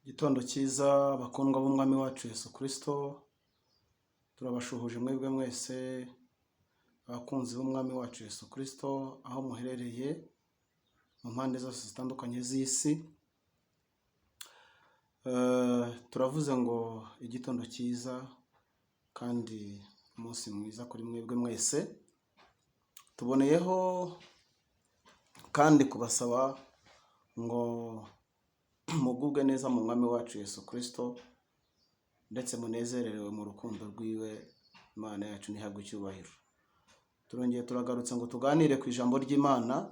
Igitondo cyiza bakundwa b'Umwami wacu Yesu Kristo, turabashuhuje mwebwe mwese abakunzi b'Umwami wacu Yesu Kristo, aho muherereye mu mpande zose zitandukanye z'isi. Turavuze ngo igitondo cyiza kandi umunsi mwiza kuri mwebwe mwese. Tuboneyeho kandi kubasaba ngo mugubwe neza mu Mwami wacu Yesu Kristo, ndetse munezerewe mu rukundo rwiwe. Imana yacu ntihabwe icyubahiro. Turongeye turagarutse ngo tuganire ku ijambo ry'Imana.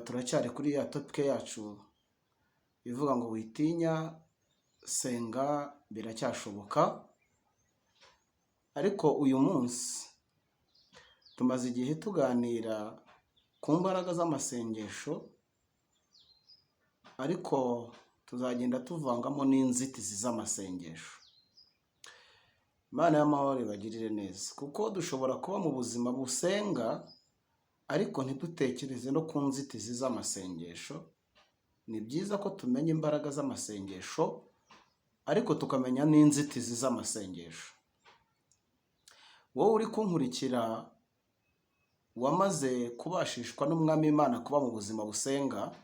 Turacyari kuri ya topic yacu ivuga ngo witinya, senga biracyashoboka. Ariko uyu munsi tumaze igihe tuganira ku mbaraga z'amasengesho, ariko tuzagenda tuvangamo n'inzitizi z'amasengesho. Imana y'amahoro ibagirire neza, kuko dushobora kuba mu buzima busenga ariko ntidutekereze no ku nzitizi z'amasengesho. Ni byiza ko tumenya imbaraga z'amasengesho, ariko tukamenya n'inzitizi z'amasengesho. Wowe uri kunkurikira, wamaze kubashishwa n'Umwami Imana kuba mu buzima busenga,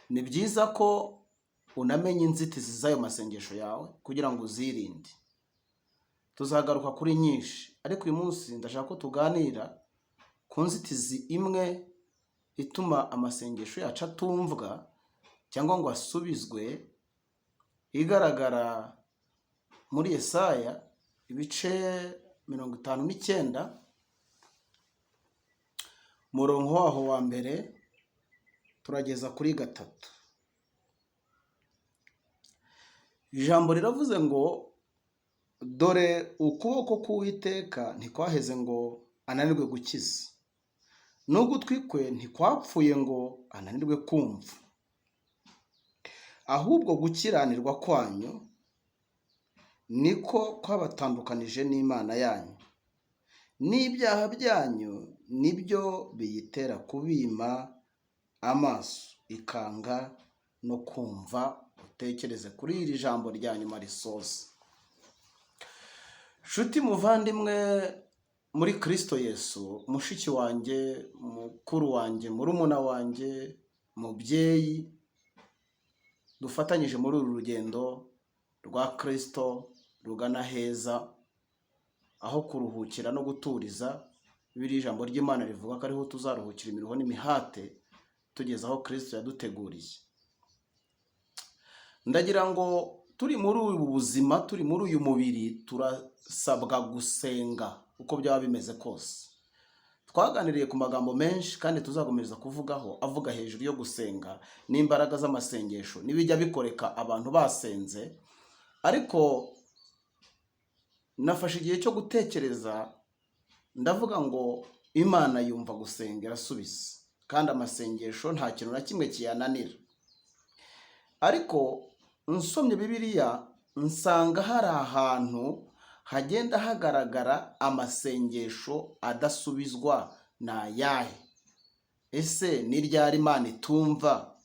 ni byiza ko unamenya inzitizi z'ayo masengesho yawe kugira ngo uzirinde. Tuzagaruka kuri nyinshi, ariko uyu munsi ndashaka ko tuganira ku nzitizi imwe ituma amasengesho yacu atumvwa cyangwa ngo asubizwe, igaragara muri Yesaya ibice 59, umurongo waho wa mbere turageza kuri gatatu. Ijambo riravuze ngo: "Dore ukuboko k'Uwiteka ntikwaheze ngo ananirwe gukiza, n'ugutwi kwe ntikwapfuye ngo ananirwe kumva. Ahubwo gukiranirwa kwanyu niko kwabatandukanije n'Imana yanyu, n'ibyaha byanyu nibyo biyitera kubima amaso ikanga no kumva." Utekereze kuri iri jambo rya nyuma risoza. Nshuti muvandimwe muri Kristo Yesu, mushiki wanjye, mukuru wanjye, murumuna wanjye, mubyeyi dufatanyije muri uru rugendo rwa Kristo rugana heza, aho kuruhukira no guturiza. Biriya ijambo ry'Imana rivuga ko ariho tuzaruhukira imiruho n'imihate, tugeze aho Kristo yaduteguriye. Ndagira ngo turi muri ubu buzima, turi muri uyu mubiri, turasabwa gusenga uko byaba bimeze kose. Twaganiriye ku magambo menshi kandi tuzakomeza kuvugaho, avuga hejuru yo gusenga n'imbaraga z'amasengesho n'ibijya bikoreka abantu basenze. Ariko nafashe igihe cyo gutekereza, ndavuga ngo Imana yumva gusenga, irasubiza, kandi amasengesho nta kintu na kimwe kiyananira. Ariko nsomye Bibiliya, nsanga hari ahantu hagenda hagaragara amasengesho adasubizwa. Ni ayahe? Ese ni ryari Imana itumva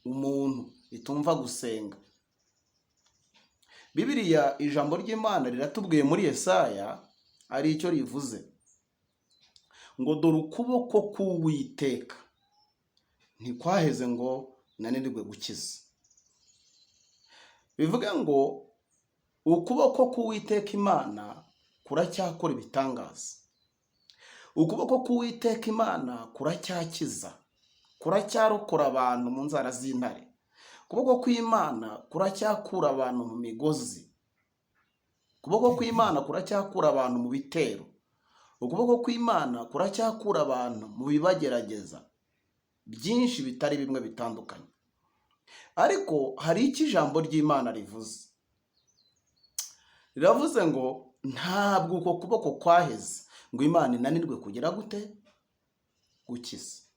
umuntu, itumva gusenga? Bibiliya, ijambo ry'Imana riratubwiye muri Yesaya, ari icyo rivuze ngo: "Dore ukuboko k'Uwiteka ntikwaheze ngo nanirwe gukiza." Bivuge ngo ukuboko k'Uwiteka Imana kuracyakora ibitangaza, ukuboko k'Uwiteka Imana kuracyakiza, kuracyarokora abantu mu nzara z'intare. Ukuboko kw'Imana kuracyakura abantu mu migozi, ukuboko kw'Imana kuracyakura abantu mu bitero, ukuboko kw'Imana kuracyakura abantu mu bibagerageza byinshi bitari bimwe bitandukanye. Ariko hari icyo ijambo ry'Imana rivuze. Riravuze ngo ntabwo uko kuboko kwaheze ngo Imana inanirwe kugira gute? Gukiza.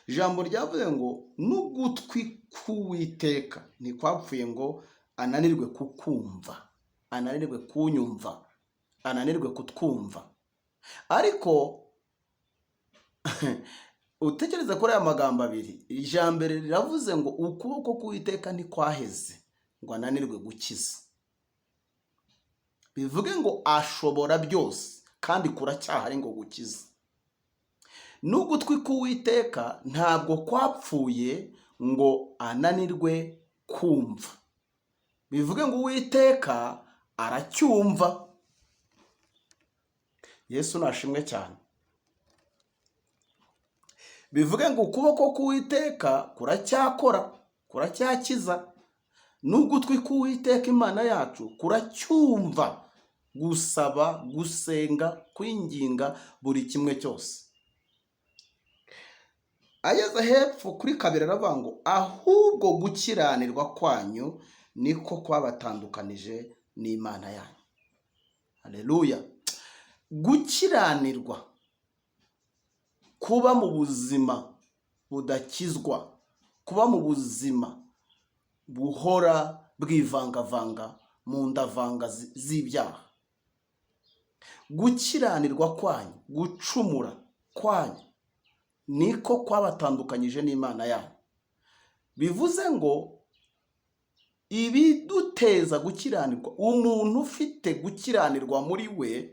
Ijambo ryavuze ngo n'ugutwi k'Uwiteka ntikwapfuye ngo ananirwe kukumva, ananirwe kunyumva, ananirwe kutwumva. Ariko Utekereze kuri aya magambo abiri. Ijambere riravuze ngo ukuboko k'Uwiteka ntikwaheze ngo ananirwe gukiza, bivuge ngo ashobora byose kandi kuracyahari ngo gukiza. N'ugutwi k'Uwiteka ntabwo kwapfuye ngo ananirwe kumva, bivuge ngo Uwiteka aracyumva. Yesu nashimwe cyane. Bivuge ngo ukuboko k'Uwiteka kuracyakora, kuracyakiza, n'ugutwi k'Uwiteka Imana yacu kuracyumva gusaba, gusenga, kwinginga, buri kimwe cyose. Ageze hepfo kuri kabiri aravuga ngo ahubwo gukiranirwa kwanyu niko kwabatandukanije n'Imana yanyu. Haleluya! Gukiranirwa, kuba mu buzima budakizwa, kuba mu buzima buhora bwivangavanga mu ndavanga z'ibyaha, gukiranirwa kwanyu, gucumura kwanyu niko kwabatandukanyije n'Imana yanyu. Bivuze ngo ibiduteza gukiranirwa, umuntu ufite gukiranirwa muri we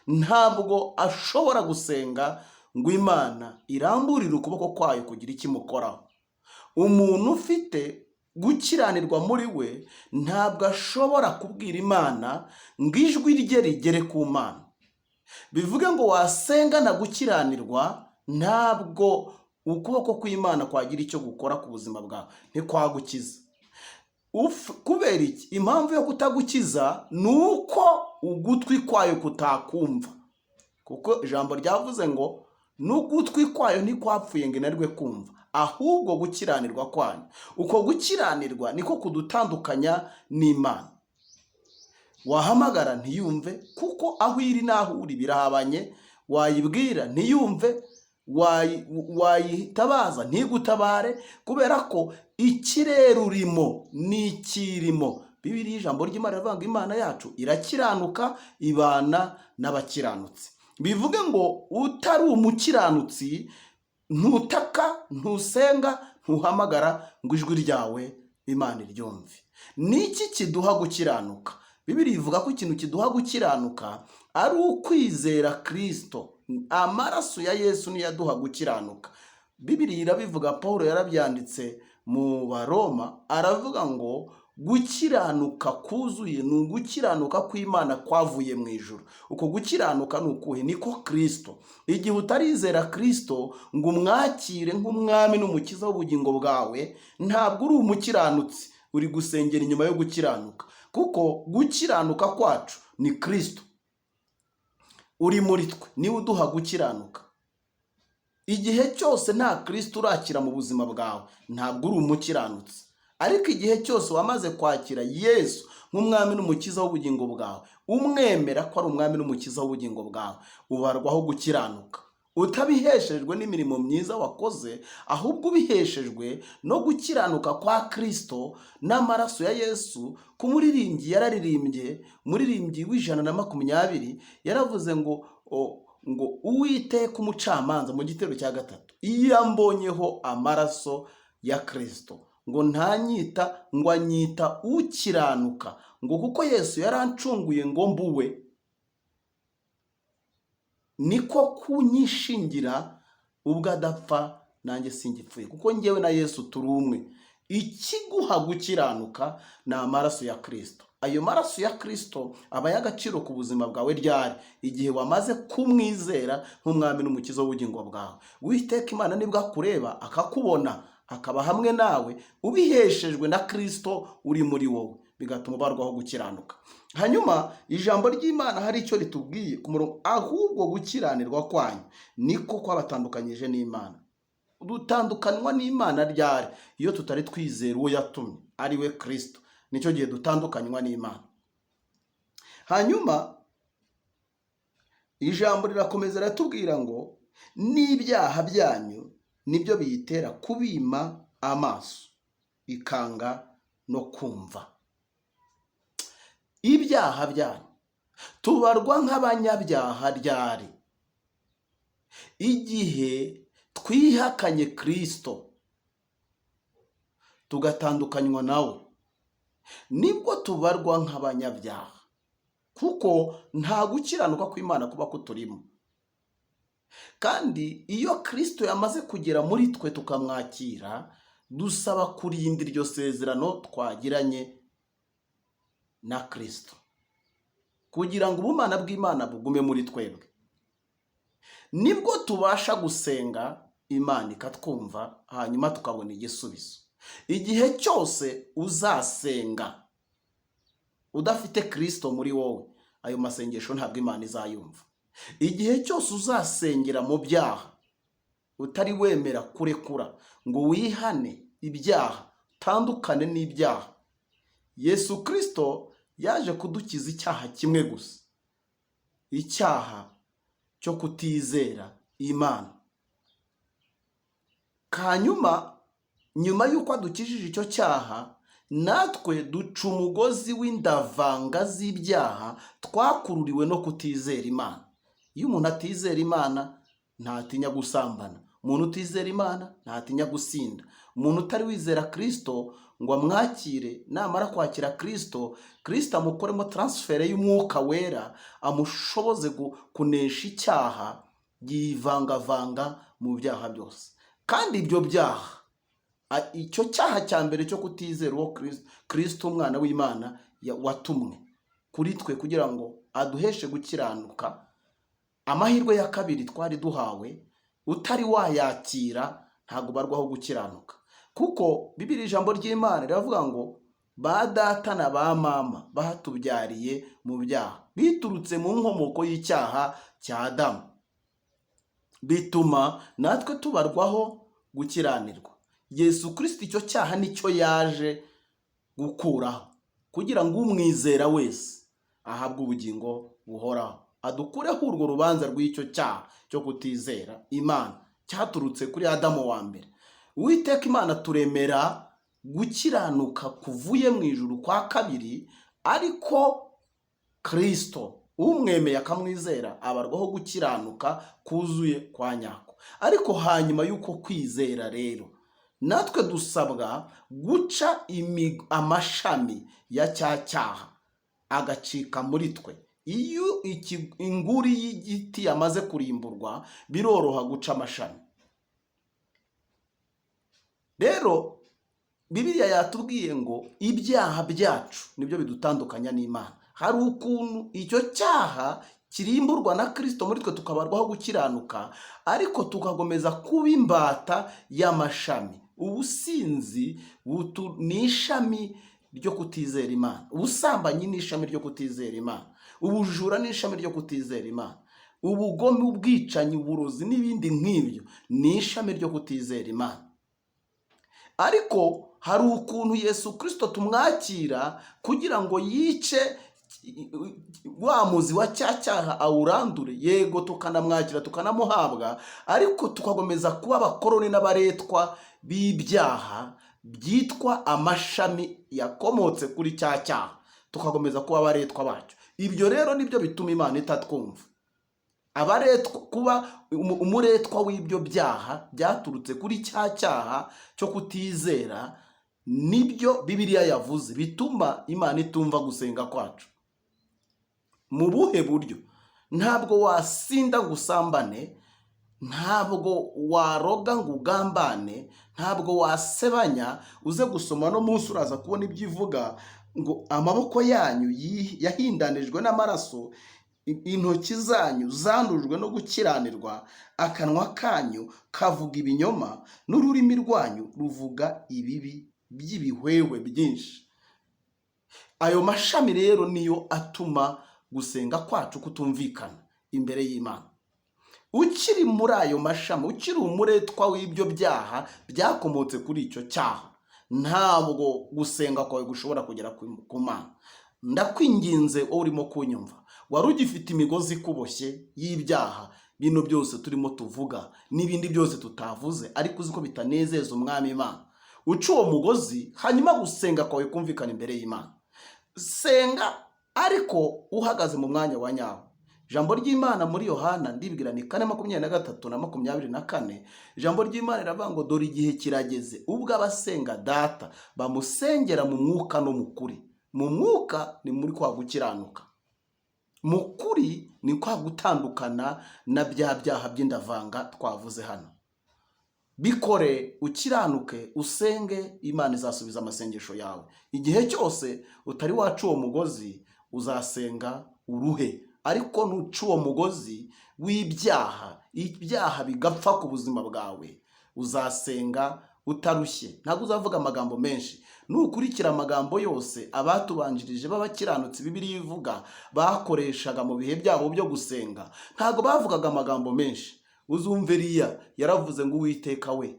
ntabwo ashobora gusenga ngo Imana iramburire ukuboko kwayo kugira icyo imukoraho. Umuntu ufite gukiranirwa muri we ntabwo ashobora kubwira Imana ngo ijwi rye rigere ku Mana. Bivuge ngo wasengana gukiranirwa, ntabwo ukuboko kw'Imana kwagira icyo gukora ku buzima bwawe, ntikwagukiza. Kubera iki? Impamvu yo kutagukiza ni uko ugutwi kwayo kutakumva, kuko ijambo ryavuze ngo n'ugutwi kwayo ntikwapfuye ngo inanirwe kumva, ahubwo gukiranirwa kwanyu. Uko gukiranirwa niko kudutandukanya n'Imana. Wahamagara ntiyumve, kuko aho iri n'aho uri birahabanye. Wayibwira ntiyumve, wayitabaza ntigutabare, kubera ko ikirere urimo n'ikirimo. Bibiliya, ijambo ry'Imana rivuga ngo Imana yacu irakiranuka, ibana n'abakiranutsi. Bivuge ngo utari umukiranutsi ntutaka, ntusenga, ntuhamagara ngo ijwi ryawe Imana iryumve. Ni iki kiduha gukiranuka? Bibiliya ivuga ko ikintu kiduha gukiranuka ari ukwizera Kirisito. Amaraso ya Yesu niyo aduha gukiranuka. Bibiliya irabivuga, Paul yarabyanditse mu Baroma, aravuga ngo gukiranuka kuzuye ni ugukiranuka kw'Imana kwavuye mu ijuru. Uko gukiranuka ni ukuhe? Niko Kirisito. Igihe utarizera Kirisito ngo umwakire nk'umwami n'umukiza w'ubugingo bwawe, ntabwo uri umukiranutsi, uri gusengera inyuma yo gukiranuka, kuko gukiranuka kwacu ni Kirisito uri muri twe, niwe uduha gukiranuka. Igihe cyose nta Kirisito urakira mu buzima bwawe, ntabwo uri umukiranutsi. Ariko igihe cyose wamaze kwakira Yesu nk'umwami n'umukiza w'ubugingo bwawe, umwemera ko ari umwami n'umukiza w'ubugingo bwawe, ubarwaho gukiranuka utabiheshejwe n'imirimo myiza wakoze, ahubwo ubiheshejwe no gukiranuka kwa Kirisito n'amaraso ya Yesu. Ku muririmbyi yararirimbye, umuririmbyi w'120 yaravuze ngo Uwiteka umucamanza, mu gitero cya gatatu, iyo ambonyeho amaraso ya Kirisito, ngo ntanyita, ngo anyita ukiranuka, ngo kuko Yesu yarancunguye ngo mbuwe, niko kunyishingira ubwo adapfa nanjye singipfuye, kuko ngewe na Yesu turi umwe. Ikiguha gukiranuka ni amaraso ya Kirisito. Ayo maraso ya Kirisito aba ay'agaciro ku buzima bwawe ryari? Igihe wamaze kumwizera nk'umwami n'umukiza w'ubugingo bwawe. Uwiteka Imana nibwo akureba akakubona, akaba hamwe nawe ubiheshejwe na Kirisito uri muri wowe, bigatuma ubarwaho gukiranuka. Hanyuma ijambo ry'Imana hari icyo ritubwiye ku murongo: ahubwo gukiranirwa kwanyu niko kwabatandukanyije n'Imana. Dutandukanywa n'Imana ryari? Iyo tutari twizera uwo yatumye, ari we Kirisito, nicyo gihe dutandukanywa n'Imana. Hanyuma ijambo rirakomeza riratubwira ngo n'ibyaha byanyu nibyo biyitera kubima amaso, ikanga no kumva. Ibyaha byanyu, tubarwa nk'abanyabyaha ryari? Igihe Twihakanye Kirisito, tugatandukanywa nawe, nibwo tubarwa nk'abanyabyaha, kuko nta gukiranuka kw'Imana kuba kuturimo. Kandi iyo Kirisito yamaze kugera muri twe tukamwakira, dusaba kurinda iryo sezerano twagiranye na Kirisito kugira ngo ubumana bw'Imana bugume muri twebwe. Nibwo tubasha gusenga, Imana ikatwumva, hanyuma tukabona igisubizo. Igihe cyose uzasenga udafite Kirisito muri wowe, ayo masengesho ntabwo Imana izayumva. Igihe cyose uzasengera mu byaha, utari wemera kurekura ngo wihane ibyaha, utandukane n'ibyaha. Yesu Kirisito yaje kudukiza icyaha kimwe gusa, icyaha cyo kutizera Imana. Hanyuma nyuma y'uko adukijije icyo cyaha, natwe duca umugozi w'indavanga z'ibyaha twakururiwe no kutizera Imana. Iyo umuntu atizera Imana ntatinya gusambana, umuntu utizera Imana ntatinya gusinda. Umuntu utari wizera Kirisito ngo amwakire, namara kwakira Kirisito, Kirisito amukoremo transfer y'Umwuka Wera, amushoboze kunesha icyaha, yivangavanga mu byaha byose. Kandi ibyo byaha, icyo cyaha cya mbere cyo kutizera uwo Kirisito umwana w'Imana watumwe kuri twe kugira ngo aduheshe gukiranuka, amahirwe ya kabiri twari duhawe, utari wayakira ntabwo ubarwaho gukiranuka. Kuko Bibiri, ijambo ry'Imana riravuga ngo ba data na ba mama batubyariye mu byaha biturutse mu nkomoko y'icyaha cya Adamu, bituma natwe tubarwaho gukiranirwa. Yesu Kirisito icyo cyaha nicyo yaje gukuraho kugira ngo umwizera wese ahabwe ubugingo buhoraho, adukureho urwo rubanza rw'icyo cyaha cyo kutizera Imana cyaturutse kuri Adamu wa mbere. Uwiteka Imana turemera gukiranuka kuvuye mu ijuru kwa kabiri, ariko Kirisito umwemeye akamwizera abarwaho gukiranuka kuzuye kwa nyako. Ariko hanyuma y'uko kwizera rero, natwe dusabwa guca amashami ya cya cyaha agacika muri twe. Iyo inguri y'igiti yamaze kurimburwa, biroroha guca amashami. Rero Bibiliya yatubwiye ngo ibyaha byacu nibyo bidutandukanya n'Imana. Hari ukuntu icyo cyaha kirimburwa na Kirisito muri twe, tukabarwaho gukiranuka, ariko tugakomeza kuba imbata y'amashami. Ubusinzi ni ishami ryo kutizera Imana, ubusambanyi ni ishami ryo kutizera Imana, ubujura ni ishami ryo kutizera Imana, ubugome, ubwicanyi, uburozi n'ibindi nk'ibyo ni ishami ryo kutizera Imana. Ariko hari ukuntu Yesu Kirisito tumwakira kugira ngo yice wa muzi wa cya cyaha, awurandure. Yego, tukanamwakira, tukanamuhabwa, ariko tugakomeza kuba abakoroni n'abaretwa b'ibyaha byitwa amashami yakomotse kuri cya cyaha, tugakomeza kuba abaretwa bacyo. Ibyo rero nibyo bituma Imana itatwumva. Abaretwa, kuba umuretwa w'ibyo byaha byaturutse kuri cya cyaha cyo kutizera, nibyo Bibiliya yavuze bituma Imana itumva gusenga kwacu. Mu buhe buryo? Ntabwo wasinda ngo usambane, ntabwo waroga ngo ugambane, ntabwo wasebanya. Uze gusoma no munsi, uraza kubona ibyo ivuga ngo amaboko yanyu yahindanijwe n'amaraso, intoki zanyu zandujwe no gukiranirwa, akanwa kanyu kavuga ibinyoma, n'ururimi rwanyu ruvuga ibibi by'ibihwehwe byinshi. Ayo mashami rero niyo atuma gusenga kwacu kutumvikana imbere y'Imana. Ukiri muri ayo mashami, ukiri umuretwa w'ibyo byaha byakomotse kuri icyo cyaha, ntabwo gusenga kwawe gushobora kugera ku Mana. Ndakwinginze, wowe urimo kunyumva, wari ugifite imigozi ikuboshye y'ibyaha bino byose turimo tuvuga n'ibindi byose tutavuze, ariko uzi ko bitanezeza Umwami Imana, uca uwo mugozi, hanyuma gusenga kwawe kumvikana imbere y'Imana. Senga ariko uhagaze mu mwanya wa nyawo. Ijambo ry'Imana muri Yohana, ndibwira ni 4:23 na 24, ijambo ry'Imana riravuga ngo: "Dore igihe kirageze ubwo abasenga Data bamusengera mu mwuka no mu kuri." Mu mwuka ni muri kwa gukiranuka, mu kuri ni kwa gutandukana na bya byaha by'indavanga twavuze hano. Bikore, ukiranuke, usenge, Imana izasubiza amasengesho yawe. Igihe cyose utari waca uwo mugozi, uzasenga uruhe, ariko nuca uwo mugozi w'ibyaha, ibyaha bigapfa ku buzima bwawe, uzasenga utarushye. Ntabwo uzavuga amagambo menshi. Nukurikira amagambo yose abatubanjirije b'abakiranutsi Bibiliya ivuga bakoreshaga mu bihe byabo byo gusenga, ntabwo bavugaga amagambo menshi. Uzumve Eliya yaravuze ngo: "Uwiteka we,"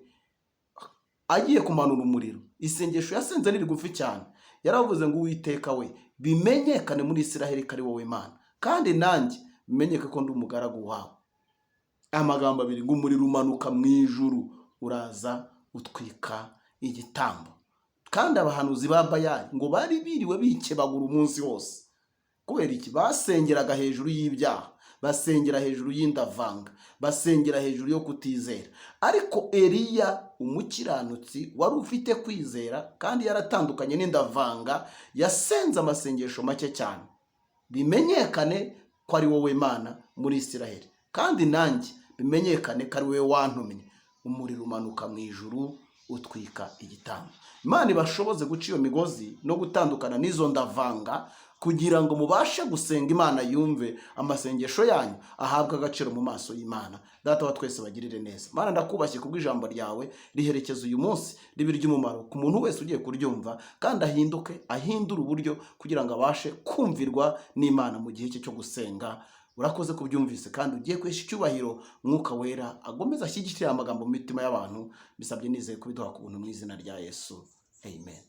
agiye kumanura umuriro, isengesho yasenze ni rigufi cyane. Yaravuze ngo: "Uwiteka we, bimenyekane muri Isiraheli ko ari wowe Mana, kandi nanjye bimenyeke ko ndi umugaragu wawe." Amagambo abiri, ngo umuriro umanuka mu ijuru, uraza utwika igitambo. Kandi abahanuzi ba Bayali ngo bari biriwe bikebagura umunsi wose. Kubera iki? Basengeraga hejuru y'ibyaha, basengera hejuru y'indavanga, basengera hejuru yo kutizera. Ariko Eliya, umukiranutsi wari ufite kwizera kandi yaratandukanye n'indavanga, yasenze amasengesho make cyane: "Bimenyekane ko ari wowe Mana muri Isiraheli, kandi nanjye bimenyekane ko ari wowe wantumye." Umuriro umanuka mu ijuru, utwika igitambo. Imana ibashoboze guca iyo migozi no gutandukana n'izo ndavanga, kugira ngo mubashe gusenga Imana yumve amasengesho yanyu, ahabwe agaciro mu maso y'Imana. Data wa twese bagirire neza. Mana, ndakubashye kubw'ijambo ryawe riherekeza uyu munsi, ribe iry'umumaro ku muntu wese ugiye kuryumva, kandi ahinduke, ahindure uburyo kugira ngo abashe kumvirwa n'Imana mu gihe cye cyo gusenga. Urakoze kubyumvise kandi ugiye kwesha icyubahiro. Mwuka Wera agomeze ashyigikire aya magambo mu mitima y'abantu. Bisabye nizeye kubiduha ku buntu mu izina rya Yesu, amen.